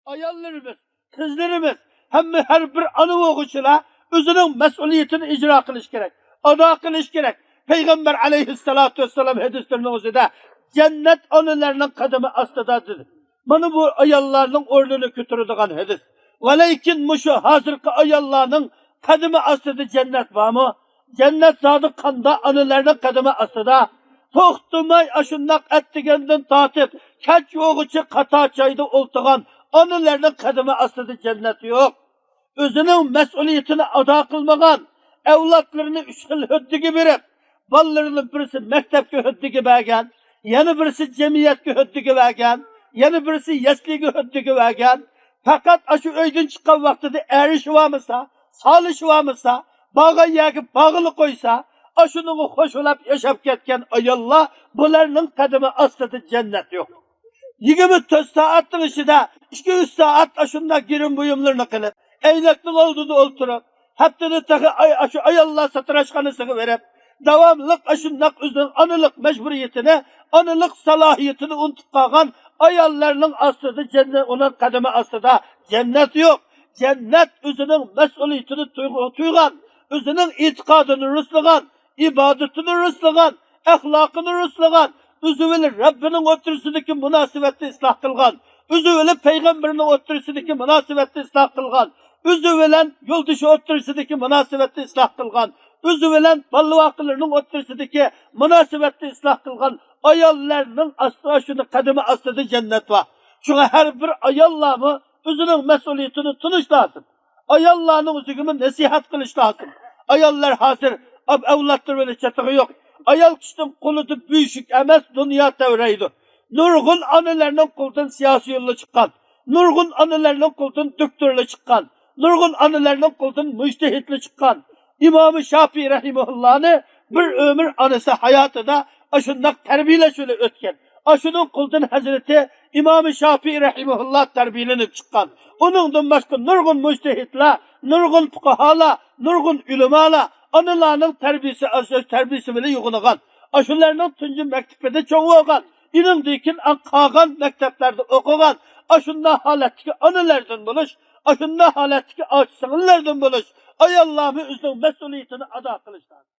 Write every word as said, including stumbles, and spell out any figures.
ئاياللىرىمىز، قىزلىرىمىز، ھەممە ھەر بىر ئانا بولغۇچىلار ئۆزىنىڭ مەسئۇلىيىتىنى ئىجرا قىلىش كېرەك، ئادا قىلىش كېرەك. پەيغەمبەر ئەلەيھىسسالاتۇ ۋەسسالام ھەدىسلىرىنىڭ ئۆزىدە، «جەننەت ئانىلارنىڭ قەدىمى ئاستىدا» دېدى. مانا بۇ ئاياللارنىڭ ئورنىنى كۆتۈرىدىغان ھەدىس. ۋەلەكىن مۇشۇ ھازىرقى ئاياللارنىڭ قەدىمى ئاستىدا جەننەت بارمۇ؟ جەننەت زادى قاندا ئانىلارنىڭ قەدىمى ئاستىدا؟ توختىماي ئاشۇنداق ئەتىگەندىن تارتىپ كەچ بولغۇچە قاتار چايدا ئولتۇرغان ئانىلارنىڭ قەدىمى ئاستىدا جەننەت يوق. ئۆزىنىڭ مەسئۇلىيىتىنى ئادا قىلمىغان، ئەۋلادلىرىنى ئۈچ خىل ھۆددىگە بېرىپ، بالىلىرىنىڭ بىرسى مەكتەپكە ھۆددىگە بەرگەن، يەنە بىرسى جەمئىيەتكە ھۆددىگە بەرگەن، يەنە بىرسى يەسلىگە ھۆددىگە بەرگەن. پەقەت ئاشۇ ئۆيدىن چىققان ۋاقتىدا ئەرى شۇۋامىسا، سالى شۇۋامىسا، بارغان يەرگە بارغىلى قويسا، ئاشۇنىڭغا خوش بولاپ ياشاپ كەتكەن ئاياللار، بۇلارنىڭ قەدىمى ئاستىدا جەننەت يوق. يىگىرمە تۆت سائەتنىڭ ئىچىدە ئىككى، ئۈچ سائەت ئاشۇنداق گىرىم بۇيۇملىرىنى قىلىپ، ئەينەكنىڭ ئالدىدا ئولتۇرۇپ، ھەپتىدە تېخى ئاي-، ئاشۇ ئاياللار ساتىراشخانىسىغا بېرىپ، داۋاملىق ئاشۇنداق ئۆزىنىڭ ئانىلىق مەجبۇرىيىتىنى، ئانىلىق سالاھىيىتىنى ئۇنتۇپ قالغان ئاياللارنىڭ ئاستىدا جەننەت، ئۇنىڭ قەدىمى ئاستىدا جەننەت يوق. جەننەت ئۆزىنىڭ مەسئۇلىيىتىنى تۇيغۇ-، تۇيغان، ئۆزىنىڭ ئېتىقادىنى رۇسلىغان، ئىبادىتىنى رۇسلىغان، ئەخلاقىنى رۇسلىغان، ئۆزى بىلەن رەببىنىڭ ئوتتۇرىسىدىكى مۇناسىۋەتنى ئىسلاھ قىلغان، ئۆزى بىلەن پەيغەمبىرىنىڭ ئوتتۇرىسىدىكى مۇناسىۋەتنى ئىسلاھ قىلغان، ئۆزى بىلەن يولدىشى ئوتتۇرىسىدىكى مۇناسىۋەتنى ئىسلاھ قىلغان، ئۆزى بىلەن بالىۋاقىلىرىنىڭ ئوتتۇرىسىدىكى مۇناسىۋەتنى ئىسلاھ قىلغان ئاياللارنىڭ ئاستىدا، شۇنى قەدىمى ئاستىدا جەننەت بار. شۇڭا ھەر بىر ئاياللارمۇ ئۆزىنىڭ مەسئۇلىيىتىنى تونۇش لازىم. ئاياللارنىڭ ئۆزىگىمۇ نەسىھەت قىلىش لازىم. ئاياللار ھازىر ئاپ-، ئەۋلادلىرى بىلەن چاتىقى يوق. ئايال كىشىنىڭ قولىدا بۆشۈك ئەمەس، دۇنيا تەۋرەيدۇ. نۇرغۇن ئانىلارنىڭ قولىدىن سىياسىي يوللا چىققان، نۇرغۇن ئانىلارنىڭ قولىدىن دوكتورلا چىققان، نۇرغۇن ئانىلارنىڭ قولىدىن مۇجتەھىدلا چىققان. ئىمامى شاپىي رەھىمەھۇللانى بىر ئۆمۈر ئانىسى ھاياتىدا ئاشۇنداق تەربىيەلەش بىلەن ئۆتكەن. ئاشۇنىڭ قولىدىن ھەزرىتى ئىمامى شاپىي رەھىمەھۇللا تەربىيەلىنىپ چىققان. ئۇنىڭدىن باشقا نۇرغۇن مۇجتەھىدلار، نۇرغۇن پۇقاھالار، نۇرغۇن ئۆلىمالار ئانىلارنىڭ تەربىيىسى، تەربىيىسى بىلەن يوغىنىغان. ئاشۇلارنىڭ تۇنجى مەكتىپىدە چوڭ بولغان. ئېنىڭدىن كېيىن قالغان مەكتەپلەردە ئوقۇغان. ئاشۇنداق ھالەتتىكى ئانىلاردىن بولۇش، ئاشۇنداق ھالەتتىكى ئاچا-سىڭىللاردىن بولۇش، ئاياللارمۇ ئۆزىنىڭ مەسئۇلىيىتىنى ئادا قىلىش لازىم.